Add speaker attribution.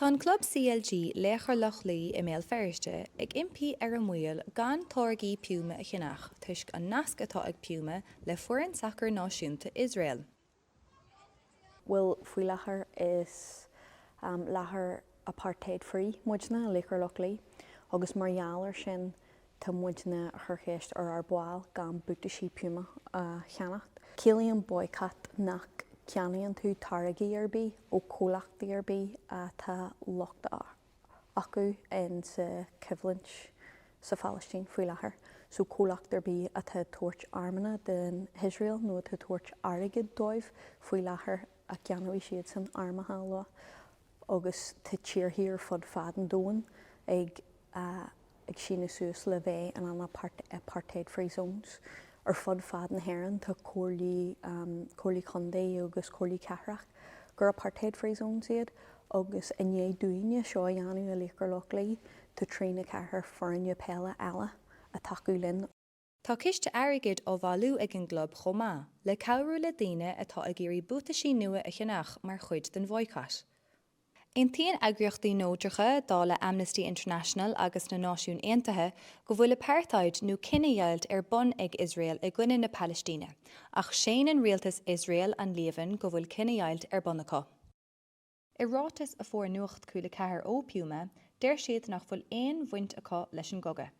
Speaker 1: Tá an club CLG Laochra Loch Lao i mBéal Feirste ag impí ar a mbaill gan táirgí Puma a cheannach toisc an nasc atá ag Puma le foireann sacair náisiúnta Iosrael.
Speaker 2: Bhuel, faoi láthair is láthair apartheid free muidne i Laochra Loch Lao agus mar gheall ar sin Tá muidne a chur ceist ar ár baill gan buataisí Puma a cheannacht. Ciallaíonn boycott nach gceannaíonn tú táirgí ar bith ó chomhlachtaí ar bith atá locht acu in sa choimhlint sa Phalaistín faoi láthair. So comhlacht ar bith atá ag tabhairt armanna don hIosrael nó atá ag tabhairt airgead dóibh faoi láthair a gceannóidh siadsan armacha leo agus tá tíorthaí ar fud fad an domhain ag ag síniú suas le bheith in an apartheid free zones. Ar fud fad na hÉireann tá comhairlí, comhairlí contae agus comhairlí cathrach gur apartheid free zones iad agus i ndiaidh dúinne seo a dhéanamh i Laochra Loch Lao tá trí nó ceathair foirne peile eile ag tacú linn.
Speaker 1: Tá ciste airgid á bhailiú ag an gclub chomh maith, le cabhrú le daoine atá ag iarraidh buataisí nua a cheannach mar chuid den bhoycott. Aontaíonn eagraíochtaí neodracha, dála Amnesty International agus na Náisiúin Aontaithe, go bhfuil apartheid nó cinedheighilt ar bun ag Iosrael i gcoinne na Palaistíne, ach séanann rialtas Iosrael an líomhain go bhfuil cinedheighilt ar bun acu. I ráiteas a fuair Nuacht Cúla 4 ó Puma, deir siad nach bhfuil aon bhaint acu leis an gcogadh.